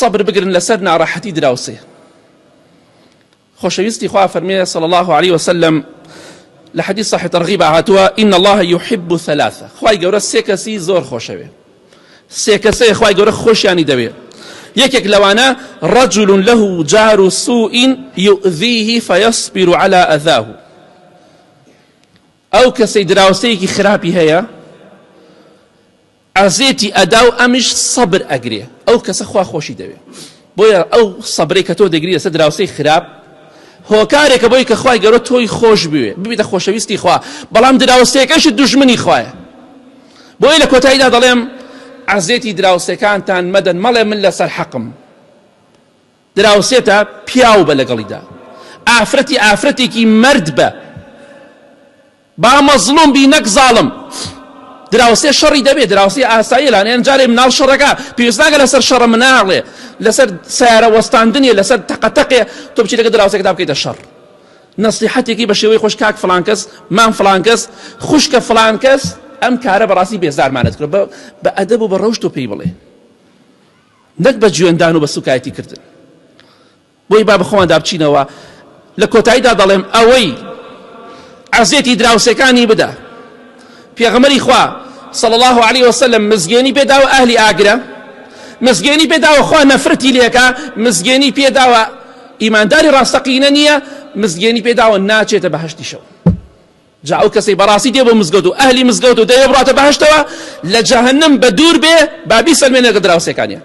سەبر بگرن لەسەر ناڕەحەتی دراوسێ. خۆشەویستی خوا فەرمێ صلی الله علیه وسلم لە حدیث صحیح ترغیب هاتووە ان الله يحب ثلاثه خوای گەورە سێ کەسی زۆر خۆشەوێ سێ کەسێ خوای گەورە خۆشیانی دەوێ یەکێک لەوانە رجل له جار سوء يؤذيه فيصبر على أذاه ئەو کەسەی دراوسێیەکی خراپی هەیە ئەزێتی ئەدا و ئەمیش سەبر ئەگرێ ئەو کەسە خوا خۆشی دەوێ بۆیە ئەو سەبرەی کە تۆ دەگری لەسەر دراوسێی خراپ هۆکارێکە بۆی کە خوای گەورە تۆی خۆش بوێ ببیتە خۆشەویستی خوا بەڵام دراوسێکەشت دوژمنی خوایە بۆیە لە کۆتاییدا دەڵێم عەزێتی دراوسێکانتان مەدەن مەڵێ من لەسەر حەقم دراوسێتە پیاو بە لەگەڵیدا ئافرەتی ئافرەتێکی مەرد بە با مەزڵوم بی نەک زاڵم. دراوسێ شەڕی دەبێ دراوسێ ئاساییە لانێ جارێ مناڵ شەڕەکە پێویست ناکە لەسەر شەڕە مناڵێ لەسەر سیارە وەستاندنێ لەسەر تەقەتەقێ تۆ بچی لەگە دراوسێکدا بکەیتە شەڕ نەسیحەتێکی بە شێوەی خۆش کاک فڵان کەس مام فڵان کەس خوشکە فڵان کەس ئەم کارە بەڕاستی بێزارمانت کرد بە ئەدەب و بە ڕەوشت تۆ پێی بڵێ نەک بە جوێندان و بە سوکایەتی کردن بۆی با بەخۆماندا بچینەوە لە کۆتاییدا دەڵێم ئەوەی عەزێتی دراوسێکانی بدا پێغەمبەری خوا صلی الله علیه وسلم مزگێنی پێداوە ئەهلی ئاگرە مزگێنی پێداوە خوا نەفرەتی لێکا مزگێنی پێداوە ئیمانداری ڕاستەقینە نییە مزگێنی پێداوە ناچێتە بەهەشتیشەوە جا ئەو کەسەی بەڕاستی دێ بۆ مزگەوت و ئەهلی مزگەوت و دەیە بڕاتە بەهەشتەوە لە جەهەنم بە دوور بێ با بیسەلمێنێ لەگەڵ دراوسێکانیان.